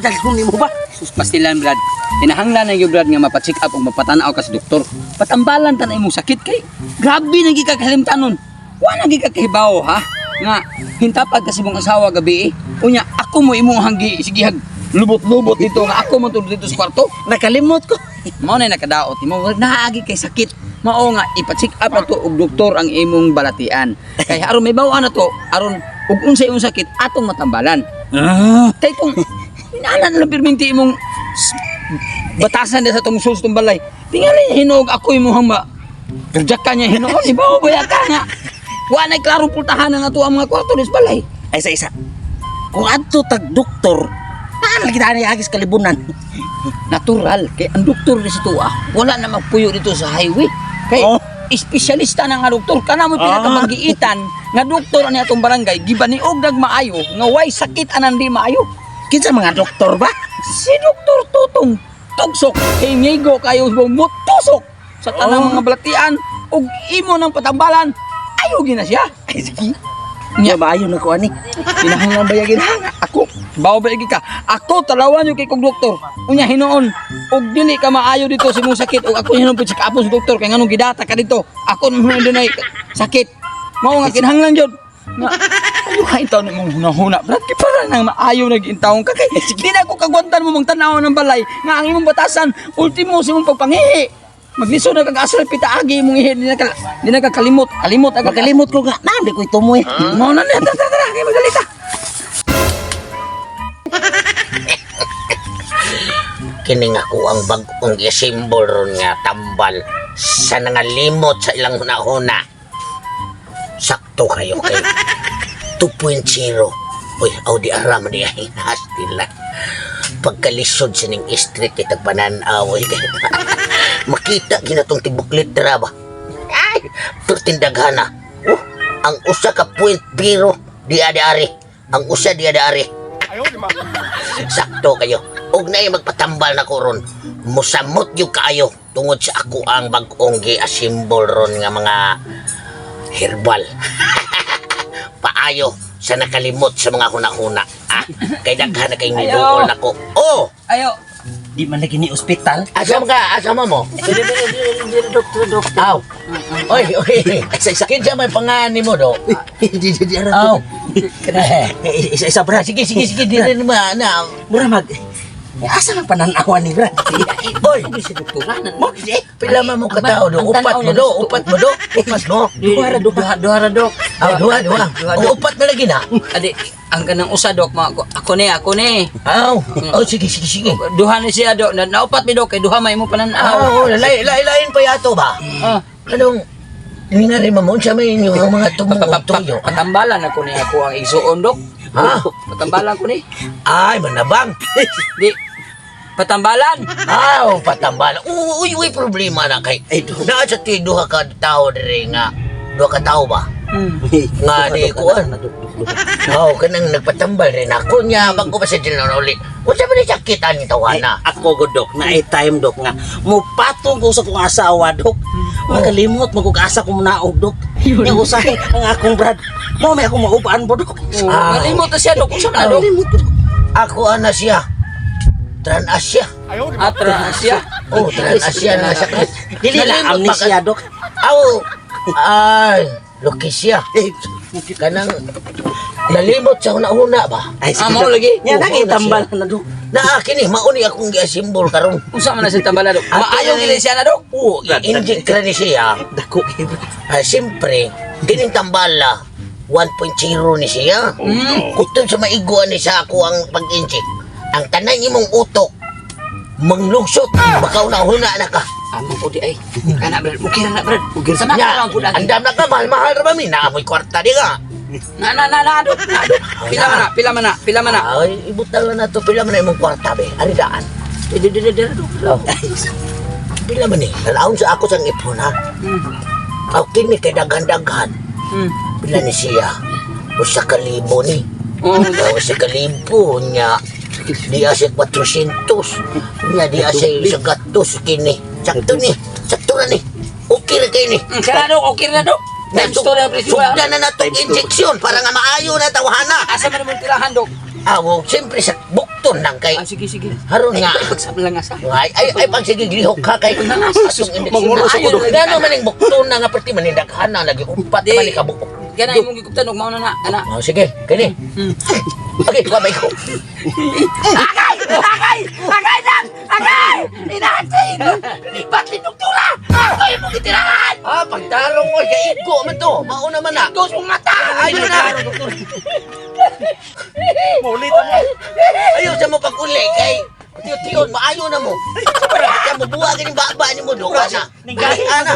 Dalhon nimo ba? Sus, pastilan, Brad. Hinahanglan na yung Brad nga mapacheck up o mapatanaw ka sa doktor. Patambalan ta na imong sakit kay. Grabe na gid ka kalimtanon. Wa na gid ka kahibaw ha. Nga hintapag ka sa imong asawa gabi eh. Unya ako mo imong hanggi sigihag lubot-lubot dito nga ako mo tulog dito sa kwarto. Nakalimot ko. Mao na nakadaot nimo. Naagi kay sakit. Mao nga ipa-check up na to og doktor ang imong balatian. Kay aron may bawaan na to, aron ug unsa imong sakit atong matambalan. Ah. Kay kung inaana na lang pirminti imong batasan na sa tong sus tong balay. Tingali hinuog ako imong ma. Reject ka niya hinuon, di ba baya ka nga. Wa na klarong pultahan nga ato ang mga kwarto des balay. Ay sa isa. Kung adto tag doktor, naan lagi tayo agis kalibunan. Natural kay ang doktor ni sa tuwa, wala na magpuyo dito sa highway. Kay Oh. espesyalista na nga doktor kana mo pinakabagiitan nga doktor ani atong barangay gibaniog nagmaayo nga way sakit anan di maayo. Kinsa mga doktor ba? Si Doktor Tutong tugsok hingigo kayo mo tusok sa tanang mga balatian ug imo ng patambalan ayo gina siya. Ay sige. Nya maayo na ko ani. Kinahanglan ba yagin ako bawo ba yagi ka ako talawan yung kay kog doktor unya hinuon ug dili ka maayo dito sa imong sakit ug ako hinuon pud sa kaapon sa doktor kay nganong gidata ka dito ako nang dunay sakit mao nga kinahanglan jud nga ayo ka intaw ni mong hunahuna brad kay para nang maayo na gintawon ka kay di na ko kagwantan mo mong tan-aw ng balay nga ang imong batasan ultimo sa imong pagpangihi maglisod na kag asal pitaagi imong ihi di na ka kalimot kalimot agad. Makalimot ko nga naan di ko itumoy. Mao na niya, tara tara tara kay magalita. Kini nga ko ang bag-ong isimbol ron nga tambal sa nangalimot sa ilang hunahuna. Sakto kayo kay 2.0. Uy, aw di aram di ay nila. Pagkalisod sa ning street kay tagpananaw oy kay makita ginatong tibok litra ba. Ay, pertindaghana. Oh, ang usa ka point zero di adi ari. Ang usa di adi ari. Sakto kayo. Og naay magpatambal na ko ron. Musamot yung kaayo tungod sa ako ang bag-ong gi-assemble ron nga mga herbal. Paayo sa nakalimot sa mga hunahuna. Ah, kay daghan na kayong niduol nako. Oh, Ayo. Di man lagi ni ospital. asa ka? Asa mo? Doktor, doktor. Aw. Oy, oy. Isa isa. Kinsa may pangani mo do? Di di di ara. Aw. Isa isa brad. Sige, sige, sige, di rin ma na. Mura mag Eh, asa man pananawan ni brad? Oy, Si doktoranan. mo, pila man mo katao do? Upat mo do, upat mo do, upat mo. Duha ra duha. Duha ra dok. Aw, duha, duha. Duha, O, dok. upat na lagi na. Adi, ang kanang usa dok, ako ni, ako ni. Aw, oh, sige, sige, sige. Duha ni siya dok. Na, naupat mi dok kay duha may mo pananaw. Aw, lain, lain, lain pa yato ba? Ah, Anong, hindi nga rin mamon siya may inyo ang mga tumuong tuyo. patambalan ako ni ako ang igsuon dok. Ha? Patambalan ko ni. Ay, manabang. Di patambalan. Aw, patambala. Uy, uy, problema na kay. Ay, do. Naa sa ti duha ka tao diri nga. Duha ka tao ba? Nga di kuan. Aw, kanang nagpatambal rin ako niya. Bago pa sa dinero uli. Unsa man ni sakit ang Ay, tawana? ako go dok na ay time dok nga mupatong ko sa kong asawa dok. Makalimot magug-asa ko naog dok. Nya usahay ang akong brad. Mo may akong maupaan po dok. Oh, Nalimot na siya dok. Unsa man na dok? Makalimot ko dok. Ako ana siya. Tran Asia. Atra siya. Oh, Tran Asia na sakit. Dili na Nalimot pa amnesia ka- dok. Aw, ay, Lukisya. Kanang nalimot sa una-una ba? Ay, Ah, mao dok. lagi. Nya Oo, nakitambal na dok. Naa kini mauni akong gi-assemble karon. Unsa man na siya tambalan dok? Maayo gid siya na dok. Oo, i-inject ra ni siya. Dako kay brad. Ah, siyempre, kining tambala 1.0 ni siya. Kutod sa maiguan ni sa ako ang pag-inject. Ang tanan imong utok manglugsot baka una-una na ka. Amo ko di ay. Kana brad, okay ra na brad. Sama ka Nya, lang pud agi. andam na ka mahal-mahal ra ba mi naamoy kwarta di ka. Na na na na dok. Na dok. Pila man na, pila man na, pila man na. Ay, ibutang na nato pila man na imong kwarta be. Ari daan. Di di di di dok. Oh. Pila man ni? Tanawon sa ako sang ipon ha. Aw kini kay daghan-daghan. Pila ni siya? 1,000 ni. Oo. Oh, 1,000 niya. Di asa 400. Niya di asa 100 kini. Sakto ni. Sakto na ni. Okay ra kay ni. Kana dok, okay ra dok. Times two na presyo. Sugdan na nato injection para nga maayo na tawhana. Asa man mo tirahan dok? Aw, siyempre sa Bukton lang kay Ah, sige, sige. haron nga. Pagsablang nga sa. Ay, ay, ay, pagsigig lihok ka kay asong Mangulo sa kulo. Gano man ang bukton na nga perti man daghan na lagi upat Di. man ni kabuok. Gana imong gikuptan og mauna na ana. Oh, sige, kini. Okay, wa bay ko. Agay! Agay! Agay lang! Agay! Inatin! Lipat linugtura! Ako imong gitirahan! Ah, pagtarong oy kay igo man to. Mauna man na. Ikaw sa mata! Ayo na. Maulit mo. Ayaw sa mo pag-uli kay tiyo-tiyon, maayo na mo. Kaya mo buwa ganing baba ni mo do na. Ninggahi Ana.